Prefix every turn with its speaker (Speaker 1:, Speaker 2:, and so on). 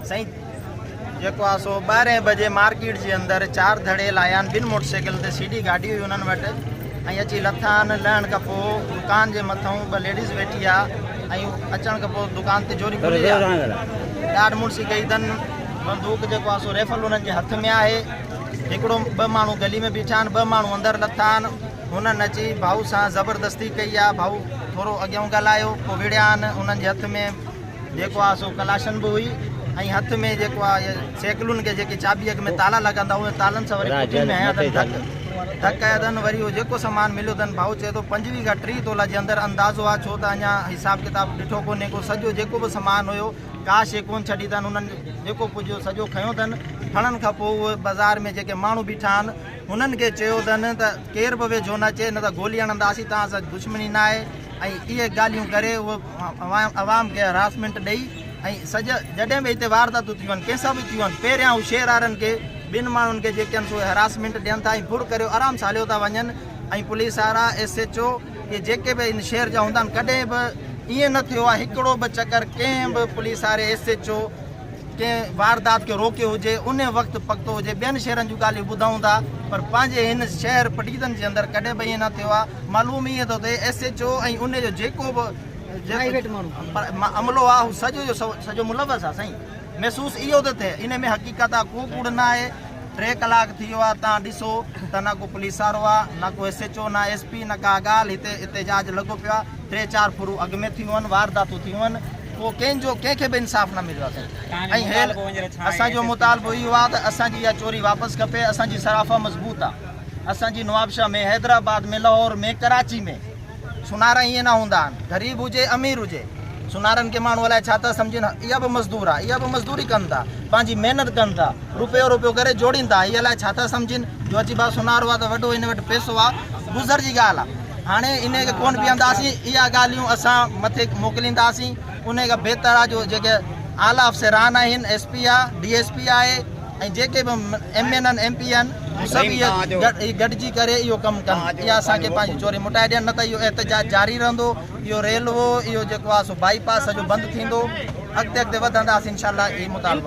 Speaker 1: سائين جيڪو آ سو ٻارهين بجي مارڪيٽ جي اندر چار ڌڙيل آيا آهن ٻن موٽر سائيڪل تي سي ڊي گاڏي هئي انهن وٽ ۽ اچي لٿا آهن لهڻ کان پوء دڪان جي مٿئون ٻه ليڊيز ويٺي آ ۽ اچڻ کان پوء دڪان تي جوري کلي آ ڏاڍ مڙسي ڪئي اٿن بندوق جيڪو آ سو ريفل انهن جي هٿ ۾ آهي هڪڙو ٻه ماڻهو گلي ۾ بيٺا آهن ٻه ماڻهو اندر لٿا آهن هنن اچي ڀائو سان زبردستي ڪئي آ ڀائو ٿورو اڳيئون ڳالهايو پوء وڙهيا آهن انهن جي هٿ ۾ جيڪو آ سو ڪلاشن به هئي ۽ هٿ ۾ جيڪو آ سيڪلن کي جيڪي چاٻي اڳ ۾ تالا لڳندا اهي تالن سان وري پٺين ۾ هنيا اٿن ڌڪ ڌڪ ڪيا اٿن وري اهو جيڪو سامان مليو اٿن ڀائو چئي ٿو 25 کان 30 تولا جي اندر اندازو آ ڇو ته اڃا حساب ڪتاب ڏٺو ڪونهي ڪو سڄو جيڪو به سامان هيو ڪا شي ڪون ڇڏي اٿن انهن جيڪو پڄيو سڄو کنيو اٿن کڻڻ کان پوء اهي بازار ۾ جيڪي ماڻهو بيٺا آهن هنن کي چيو اٿن ته ڪير به ويجهو نه اچي نه ته گولي هڻنداسين توهان سان دشمني نه آهي ۽ اهي ڳالهيون ڪري اهو عوام کي هراسمينٽ ڏئي ۽ سڄ جڏهن به هتي وارداتون ٿيون آهن ڪنهن سان به ٿيون آهن پهريان هو شهر وارن کي ٻن ماڻهن کي جيڪي آهن سو هراسمينٽ ڏين ٿا ۽ ڦر ڪريو آرام سان هليو ٿا وڃن ۽ پوليس وارا ايس ايڇ او ڪي جيڪي به هن شهر جا هوندا آهن ڪڏهن به ائين نه ٿيو آهي هڪڙو به چڪر ڪنهن به پوليس واري ايس ايڇ او ڪنهن واردات کي روڪيو هجي ان وقت پڪتو هجي ٻين شهرن جون ڳالهيون ٻڌائون ٿا پر پنهنجي هن شهر پٽيدن جي اندر ڪڏهن به ائين نه ٿيو آهي معلوم ائين ٿو ٿئي ايس ايڇ او ۽ ان جو جيڪو به عملو آهي هو سڄو جو سڄو ملوث آهي سائين محسوس اهو ٿو ٿئي ان ۾ حقيقت آهي ڪو ڪوڙ نه آهي ٽي ڪلاڪ ٿي ويو آهي تان ڏسو ته نه ڪو پوليس وارو آهي نه ڪو ايس ايڇ او نه ايس پي نه ڪا ڳالهه هتي احتجاج لڳو پيو آهي ٽي چار ڦرون اڳ ۾ ٿيون آهن وارداتون ٿيون آهن پوء ڪنهن جو ڪنهن کي به انصاف نه مليو آهي سائين ۽ هيل اسان جو مطالبو اهو آهي ته اسان جي اها چوري واپس کپي اسان جي صرافه مضبوط آهي اسان جي نوابشاهه ۾ حيدرآباد ۾ لاهور ۾ ڪراچي ۾ سونارا ائين نه هوندا آهن غريب هجي امير هجي سونارن کي ماڻهو الائي ڇا ٿا سمجهن اها به مزدور آهي اها به مزدوري ڪن ٿا پنهنجي محنت ڪن ٿا روپيو روپيو ڪري جوڙين ٿا هي الائي ڇا ٿا سمجهن جو اچي با سونارو آهي ته وڏو هن وٽ پئسو آهي گذر جي ڳالهه آهي هاڻي انهي کي ڪونه پيئنداسين، اها ڳالهيون اسان مٿي موڪلينداسين، انهي کان بهتر آهي جو جيڪي اعليٰ افسران آهن، ايس پي آ، ڊي ايس پي آهي ۽ جيڪي به ايم اين آهن، ايم پي آهن، هو سڀ اهي گڏجي ڪري اهو ڪم ڪن، اها اسان کي پنهنجي چوري موٽائي ڏين، نه ته اهو احتجاج جاري رهندو، اهو ريلوو، اهو جيڪو آهي سو بائي پاس سڄو بند ٿيندو، اڳتي اڳتي وڌنداسين انشاء الله اهي مطالبا.